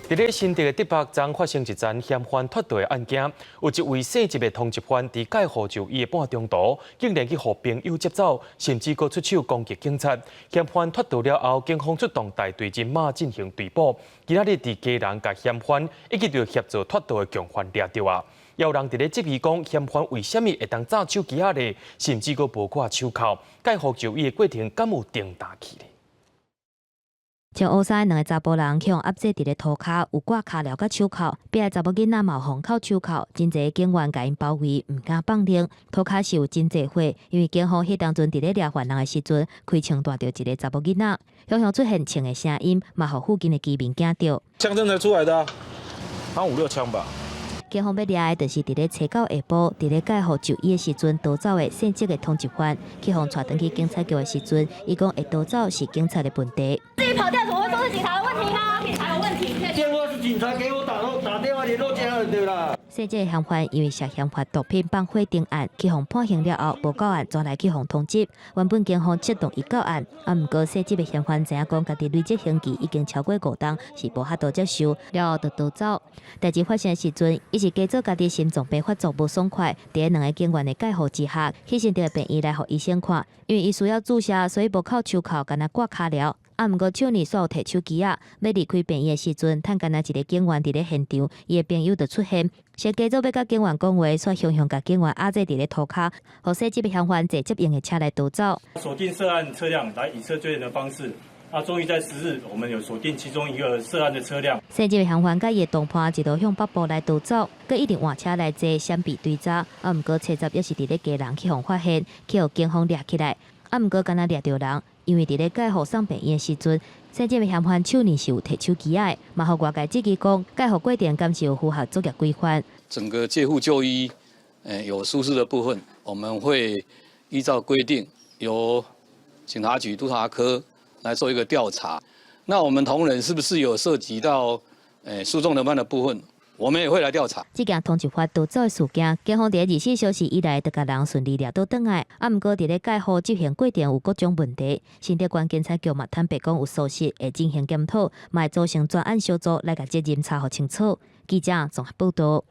佇咧新竹的竹北昨發生一樁嫌犯脫逃的案件，有一位細姪的通緝犯佇介護就醫的半中途，竟然去予朋友接走，甚至閣出手攻擊警察。嫌犯脫逃了後，警方出動大隊人馬進行追捕。今仔日佇基隆共嫌犯以及著協助脫逃的共犯掠著啊！有人佇咧質疑講，嫌犯為啥物會當詐手機仔咧，甚至閣無掛手銬？介護就醫的過程敢有停打去咧？穿烏衫兩个查埔人去予壓制佇咧塗跤，有掛跤鐐佮手銬，壁的查某囡仔嘛有予銬手銬，真濟警員共𪜶包圍，毋敢放任。塗跤是有真濟血，因為警方彼當陣佇咧掠犯人的時陣，開槍彈著一个查某囡仔，響響出現槍的聲音，嘛予附近的居民驚著。槍聲才出來的啊，好像五六槍吧。警方欲掠的，就是佇咧初九下晡，佇咧介護就醫的時陣逃走的姓職的通緝犯，去予帶轉去警察局的時陣，伊講會逃走是警察的問題。自己跑掉，怎麼會說是警察的問題呢？警察有問題。電話是警察給我打電話聯絡這樣對啦。姓職的嫌犯因為涉嫌販毒品放火等案，去予判刑了後，無到案轉來去予通緝。原本警方出動伊到案，啊，毋過姓職的嫌犯知影講家己累積刑期已經超過5冬，是無法度接受，了後就逃走。代誌發生的時陣，伊是假做家己心臟病發作無爽快，佇咧兩个警員的介護之下，去新竹的病院來予醫生看，因為伊需要注射，所以無銬手銬，干焦掛跤鐐。啊，毋過手呢煞有提手機仔，欲離開病院的時陣，趁干焦一个警員佇咧現場，伊的朋友就出現，先假做欲佮警員講話，煞雄雄共警員壓制佇咧塗跤，予細姪的嫌犯坐接應的車來逃走。鎖定涉案車輛，來以車追人的方式，啊，終於在10日，我們有鎖定其中一個涉案的車輛。細姪的嫌犯佮伊的同伴一路向北部來逃走，閣一直換車來坐閃避追查，啊，毋過車站也是佇咧基隆去予發現，去予警方掠起來，啊，毋過干焦掠著人。因為佇咧介護送病院的時陣，細姪的嫌犯手呢是有提手機仔的，嘛予外界質疑講，介護過程敢是有符合作業規範。整個介護就醫，有疏失的部分，我們會依照規定由警察局督察科來做一個調查。那我們同仁是不是有涉及到訴訟人犯的部分？我們也會來調查。這件通緝犯逃走的事件，警方佇24小時以內就共人順利掠倒轉來。啊，毋過佇咧介護執行過程有各種問題，新竹縣警察局嘛坦白講有疏失，會進行檢討，嘛會組成專案小組來共責任查予清楚。記者綜合報導。